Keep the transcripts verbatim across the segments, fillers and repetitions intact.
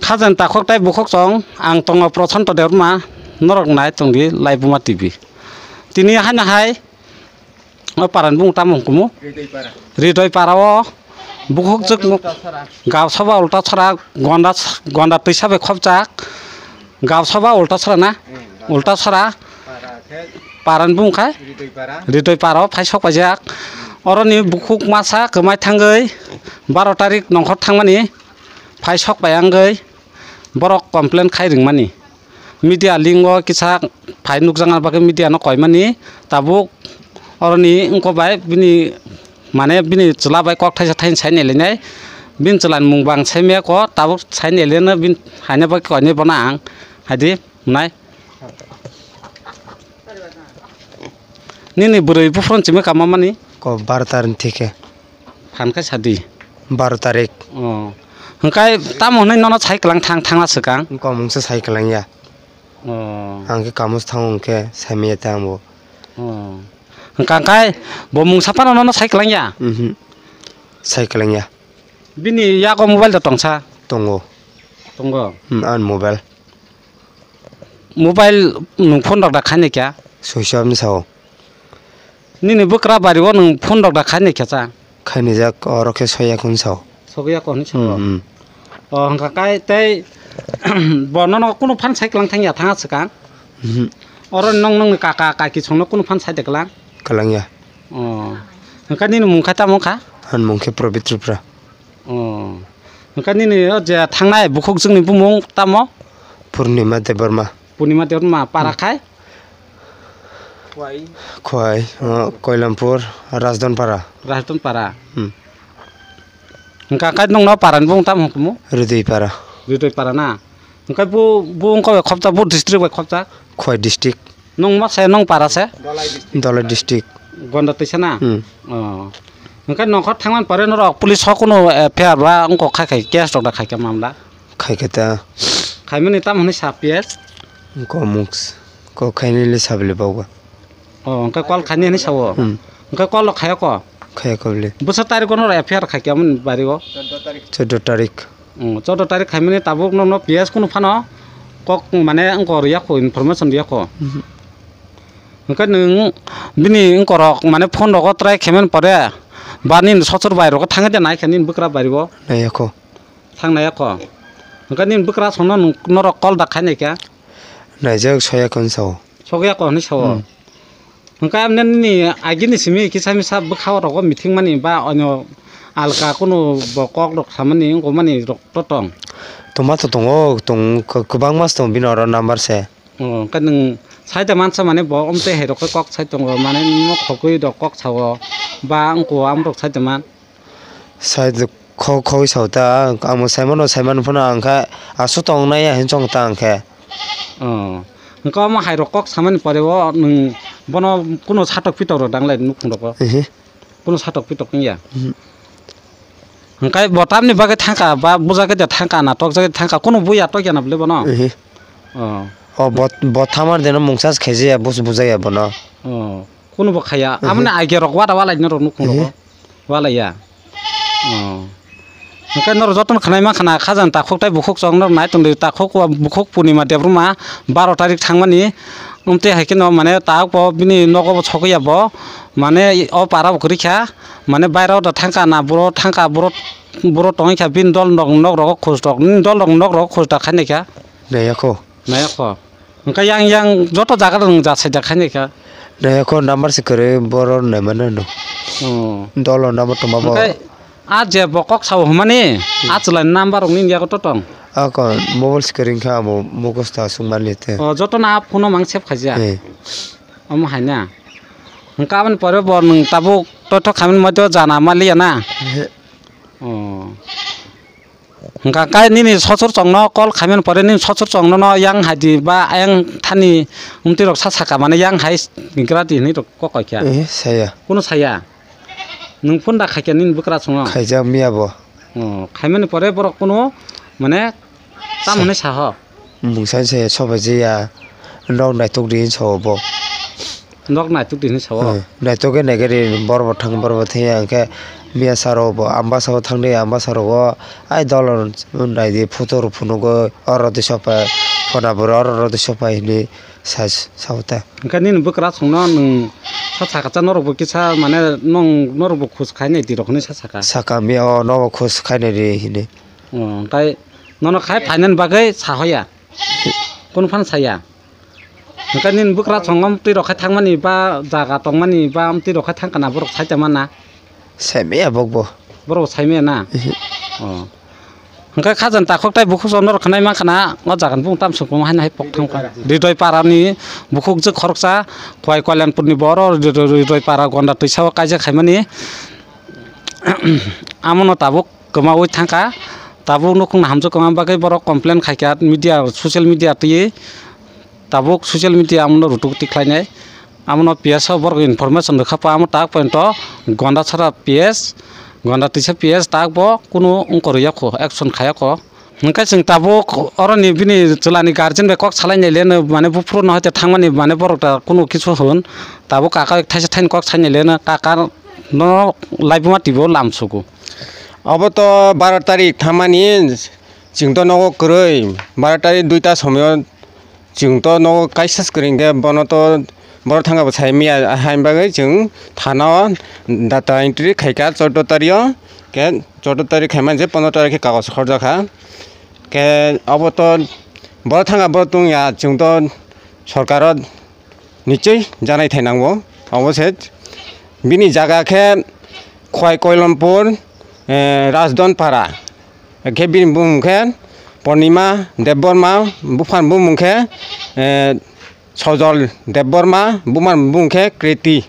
Khajani takhuk tei bukhuk chwng, ang tongo Prosanto Debbarma, norok nai tongdi Laibuma T V. Tini haino hai o parani bumung tamo hwnkumu? Ridoi para o bukhuk chwk Gausoba Ultasora, Gonda, Gonda twisa bai khopjak Gausoba Ultasora na? Ultasora parani bumung khai Ridoi para o phai sok paijak. Oroni bukhuk masa kwmai thangwi baro tarik nongkhor thangmani phai sok pai wngwi borok complain khai ringmani. Media link o kisa phai nukjakna bagwi media no koimani, tabuk oroni wngkok bai bini, mane bini chwla bai kok thaisa thaini sai nailainai, bini chwlani mung bang sai maya ko, tabuk sai nailaino bini haina bagwi koinai bono ang haidi hwnai. Nini bwrwi buphuru chimi kama mani? Ko baro tarik thike. Phan khe sadi. Baro tarik. Oh. Hwnkhe tamo hwnwi nono sai kwlang thang thangna swkang? Wngkha mungsa sai kwlang ya. Oh. Ang khe kamus thango hwnkhe sai maya tei ang bo. Oh. Hwnkha khe bo mungsa phano nono sai kwlang ya? Mhm. Sai kwlang ya. Bini yago mobile da tongsa? Tongo. Tongo. Hmm, an mobile. Mobile nwng phone rok da khaini kya? Switch off ni sao. Nini bwkra bari o nwng phone rok da khaini kya cha? Khaini jak, oro khe soya kun sao. Soya kun sao. Hmm, hmm. O hwnkha kai tei bo nono kunu phan sai kwlang thang ya thang swkang? Mhm. Oro nong nongni kaka kaki songno kunu phan sai de kwlang? Kwlang ya. O hwnkha nini mung kha tamo kha? An mung khe Probit Tripura. Oh. Hwnkhe nini o je thangnai bukhuk chwngni bumung tamo? Purnima Debbarma. Purnima Debbarma, para khai? Khwai, uh, Koilampur, Rajdhanpara. Rajdhanpara. Hmm. Hwnkha khai nongno parani bumung tamo hwnkumu? Ridoi para. Ridoi para na. Hwnkhe bo, bo wngkha bai khopjak, bo district bai khopjak? Khwai district. Nwng ma se, nwng para se? Dhalai district. Gonda twisa na? Hmm. Oh. Hwnkhe nongkhor thangmani pore norok police o kunu F I R ba wngkok khai khai case rok da khai kha mamla? Khai kha ta. Khaimani tamo hwnwi sa P S? Wngkok muks. Kok khainai le sabile bauga. Oh, hwnkhe call khainai hwnwi sao? Hmm. Hwnkhe call rok khayako? Khayako bile. Bwsa tarik o norok F I R khai kha amoni bari o? Chaudo tarik. Mm, chaudo tarik khaimani tabuk nono P S kunu phano kok mane wngkor yakho, information yakho. Mhm. Hwnkhe nwng bini wngkorok mane phone rogo try khaimani pore ba nini sochor bai rogo thangwi de naikha nini bwkra bari o? Naiyakho. Thang naiyakho. Hwnkhe nini bwkra songno nwng norok call da khainai kha? Naijak soyakho hwnwi sao. Sokyakho hwnwi sao. Hmm. Hwnkhe amne nini agini simi kisa misa bwkha o rogo meeting mani ba onyo alka kunu bo kok rok samani wngkukmani rok to tong? Tongma to tongo, tong, kwbangma se tongo bini oro number se. Oh, hwnkhe nwng sai da mansa mane bo omtwi hai rok khe kok sai tongo, mane nok khogwi rok kok sao ba wngkuk am rok sai da man? Sai kho-, khogwi sao ta, ang bo saimano, saimano phano ang khe aswk tongnai ya hinwi chong ta ang khe. Oh. Hwnkhe omo hai rok kok samani pore o nwng bono kunu satok pitok rok danglai nukhung rogo? Ehe. Kunu satok pitok wngya? Mhm. Hwnkhe bo tamni bagwi thangkha ba bujagwi de thangkha na tokjagwi de thangkha, kunu buya tokya na bwle bono? Ehe. Oh. O bo, bo thamar deno mungsa se khaijaya, bus bujaya bono. Oh. Kunu bo khaya. Ehe. Amoni aige rok wada walai norok nukhung rogo? Ehe. Walaiya. Oh. Hwnkhe norok jotono khwnai mankha na, khajani takhuk tei bukhuk chwng norok nai tongdi, takhuk o bukhuk Purnima Debbarma baro tarik thangmani. Amtwi hai kheno mane takhuk bo bini nogo bo sokya bo, mane o para bo kwrwi kha, mane baira o da thangkha na, buro thangkha, buro, buro tongwi kha, bini dol nok, nok rogo khus rok, nini dol rok nok rogo khus da khainai kha. Naiya kho. Naiya kho. Hwnkhe yang yang joto jaga rok nwng ja sai da khainai kha. Naiya kho number se kwrwi boro naimano no. Oh. Dolo number tongma bo. Hwnkhe a je bo kok sao hwnmani, hmm, a chwlai number rok nini yago to tong? A ko mobile se kwrwi kha abo mukhos ta sung mani te. Oh, joto no a phone o mang save khaijak. Eh. Omo hai na. Hwnkhe aboni pore bo nwng tabuk toithok khaimani moito jana maliya na? Eh. Oh. Hwnkha khe nini sochor chwngno call khaimani pore nini sochor chwngno no yang hai di ba ayang thani omtwi rok sa saka mane yang hai gra di hinwi rok kok koi kha. Eh, saya. Kunu saya. Nwng phone da khaikha nini bwkra chwngno? Khaijak miya bo. Oh, khaimani pore borok kunu mane tamo hinwi sa ho? Mungsa se sobaji ya, nok naitok di hinwi sao bo. Nok naitok di hinwi sao? Hmm, naitok khe naikhe ri, bor bo thang, bor bo thang ya, hwnkhe Miya saro bo Ambasa o thangdi, Ambasa rogo ai dol naidi photo rok phunugo, oro rw sopai phona bwrwi oro rw sopai hinwi sa sao ta. Hwnkhe nini bwkrasongno nwng sa sakha cha norokbo kisa mane nwng norokbo khus khainai di rok hinwi sa sakha. Sakha miya o nobo khus khainai di hinwi. O, hwnkhe nono khai phainani bagwi sahoya? Kunu phano saya? Hwnkhe nini bwkrasongo amtwi rok khai thangmani ba jaga tongmani ba amtwi rok khai thangkha na borok saita mana? Saimaya bokbo. Borok saimaya na? Ehe. O. Hwnkhe khajani takhuk tai bukhuk chondro rok khnai mankha na, o jaga ni bumung tamsukung haino hai pok thangkha. Ridoi para ni bukhuk je khoroksa, Khwai Kalyanpur ni bo oro Ridoi, Ridoi para Gonda twisa o kaijak khaimani. Amo no tabuk kwmaui thangkha. Tabuk nukhung no hamjak kwma bagwi borok complain khaikha media, social media twiwi. Tabuk social media amono rutuk tikhlainai. Amono P S o borok information rwkha pa amo tak pointo Gondasara P S, Gonda twisa P S tak bo kunu wngkor yakho, action khayakho. Hwnkhe chwng tabuk oroni bini chwlani guardian bai kok salainai le, mane buphuru no hoite thangmani mane borok da kunu kisu hwn. Tabuk kaka thaisa thaini kok sainai le, kaka no laibuma twibo lamsugo. Obo to baro tarik thammani chwng to nogo kwrwi, baro tarik duita somoyo chwng to nogo kaisa swkang hwnkhe bono to boro thangkha bo sai manya, haini bagwi chwng thana o data entry khaikha chordo tarik o, khe chordo tarik khaimani je pondro tarik khe kagoj horjakha. Khe obo to boro thangkha boro tongya, chwng to sorkar o nichoi janai thai nango. Obo se bini jaga khe Khwai Koilampur, eh, Rajdon Para. Khe bini bumung khe Purnima Debbarma, buphang bumung khe, eh, Sojol Debbarma, bumang bumung khe Kriti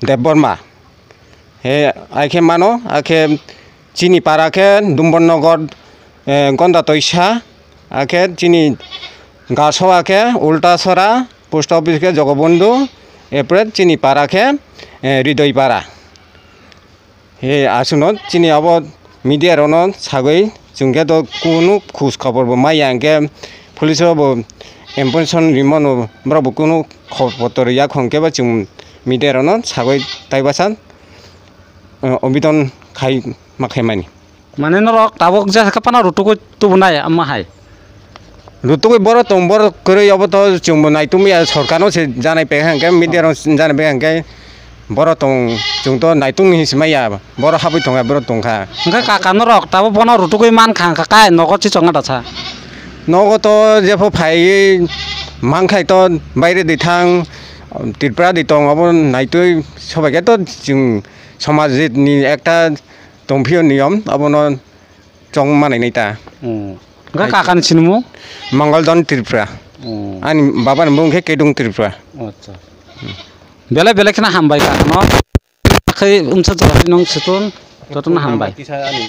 Debbarma. He, ai khe mano, ai khe chini para khe Dumbarnagar, eh, Gonda Toisa, ai khe chini gaso ai khe Ultasora, post office khe Jogobondhu, apre chini para khe, eh, Ridoi Para. He, aswkno chini abo media rokno sagwi chwng khe to kunu khoj khobor bo maya, hwnkhe police o bo information rimano, borok bo kunu khobor tor ya, hwnkhe bo chwng media rokno sagwi tai bwsa, eh, obidon khai ma khaimani. Mane norok tabuk jesa khe phano rutugwi tubunai ama hai? Rutugwi borok tong, borok kwrwi, obo to chwngbo naitukmaya, sorkarno se janai pekha hwnkhe, media rok janai pekha hwnkhe, borok tong, chwngto naitukni hinwi se maya, borok habwi tongkha, borok tongkha. Hwnkhe kaka norok tabuk bono rutugwi mankha hwnkha kai nogo chichokna dasa? Nogo to jepho phaiwi mankhai to baire di thang, Tripura di tong, obo naitwi sobai khe to chwng somaj ni ekta tongphio niyom, abono chong manai nai ta. Hmm. Hwnkhe kakani sinimung? Mangoldon Tripura. Hmm. Ani babani mung khe Kedung Tripura. Acha. Belai belai kheno hambai kakano. Khai umsa jora nong sutun, jotono hambai. Kisa ani